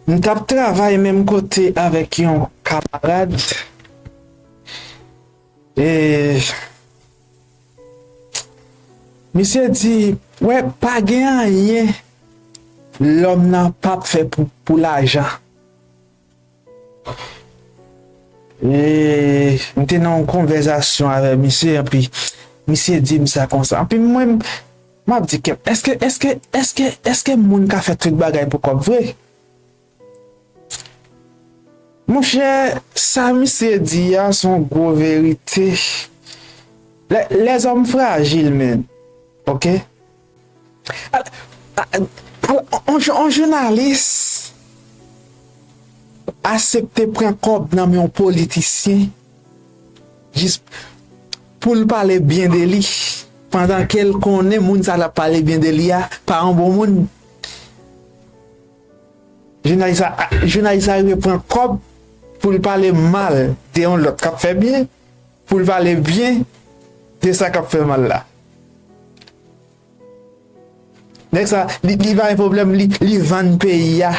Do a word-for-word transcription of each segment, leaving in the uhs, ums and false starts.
M t ap travay menm kote avèk yon kamarad. E misye di, wè, pa gen anyen lòm nan p ap fè pou, pou lajan. E m te nan yon konvèsasyon avè misye, anpi misye di m sa konsa. Anpi mwen, m ap di kèm, èske, èske, èske, èske moun ka fè tout bagay pou kòb vre? Monchè, sa misye di a se yon gwo verite. Lè, lèzòm frajil, men. Oke? Al-, al-, al-, on, on jounalis aksepte pran kòb nan men yon politisyen jis pou l pale byen de li, pandan ke l konnen moun sa l ap pale byen de li a pa yon bon moun. Jounalis la, jounalis la rive pran kòb pou l pale mal de yon lòt k ap fè byen, pou l pale byen de sa k ap fè mal la. Nèg sa, li, li pa gen pwoblèm, li, li vann peyi a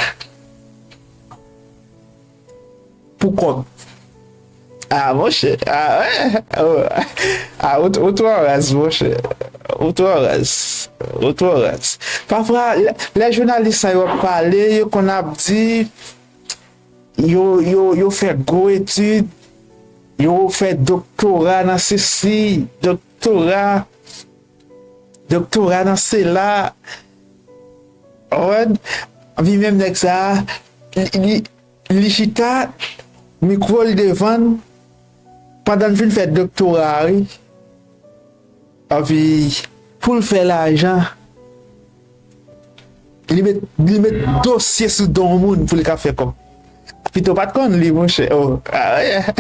pou kòb. Ah, monchè. Ah, wè. Oh. Ah, ou, ou twò raz, monchè. Ou twò raz. Ou twò raz. Pafwa, lè, lè jounalis sa yo ap pale, yo konn ap di, yo, yo, yo fè gwo etid, yo fè doktora nan sesi, doktora, doktora nan sela. Ou konprann? Anpi menm nèg sa, li, li, li chita, mikwo l devan l, pandan l fin fè doktora a, wi. Anpi, pou l fè lajan, li met, li met dosye sou do yon moun pou li ka fè kòb. Pito pa t konn li, monchè. Oh, ah, yeah.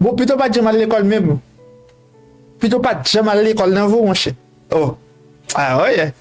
Bon, pito pa t janm al lekòl menm. Pito pa t janm al lekòl nan vi w, monchè. Oh. Ah, wi.